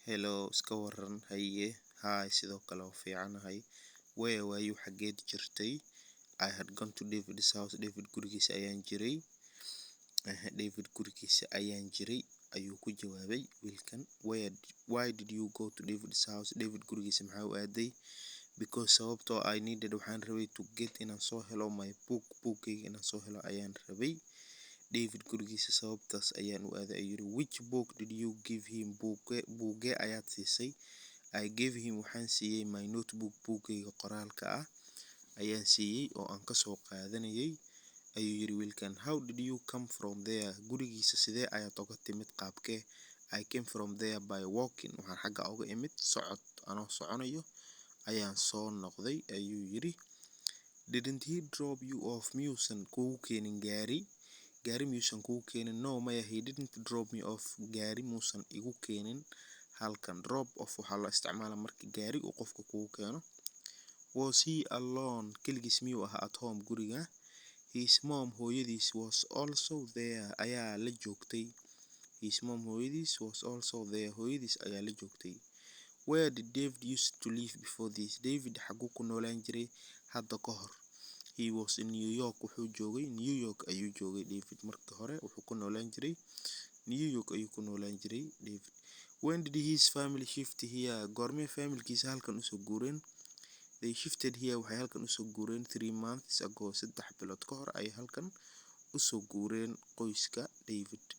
Hello, iska waran, haye, hi, sidoo kale waa fiicanahay. Where were you, xageed jirtay? I had gone to David's house, David gurigiisa ayaan jiray. David gurigiisa ayaan jiray, ayuu ku jawaabay wiilkan. Where, why did you go to David's house? David gurigiisa maxaa u aaday? Because, sababtoo, I needed, waxaan rabay, to get, inaan soo helo, my book, buuggayga inaan soo helo ayaan rabay. David gurigiisa sababtaas ayaan u aaday, ayuu yiri. Which book did you give him? Buugee ayaad siisay? I gave him, waxaan siiyey, my notebook, buuggayga qoraalka ah ayaan siiyey oo aan kasoo qaadanayay, ayuu yiri wiilkan. How did you come from there? Gurigiisa sidee ayaad uga timid, qaabkee? I came from there by walking, waxaan xagga uga imid socod, anoo soconayo ayaan soo noqday, ayuu yiri. Didn't he drop you off? Miyuusan kugu keenin gaari? Gaari miyuusan kugu keenin? No, maya, he didn't drop me off, gaari muusan igu keenin halkan. Drop off waxaa loo isticmaalaa marka gaari uu qofka kugu keeno. Was he alone, keligiis miyuu ahaa, at home, guriga? His mom, hooyadiis, was also there, ayaa la joogtay. His mom, hooyadiis, was also there, hooyadiis ayaa la joogtay. Where did David used to live before this? David xaguu ku noolaan jiray hadda ka hor? He was in New York, wuxuu joogay New York ayuu joogay David. Markii hore wuxuu ku noolaan jiray New York ayuu ku noolaan jiray David. When did his family shift here? Goormee familkiisa halkan usoo guureen? They shifted here, waxay halkan usoo guureen, 3 months ago, 3 bilood ka hor ayay halkan usoo guureen qoyska David.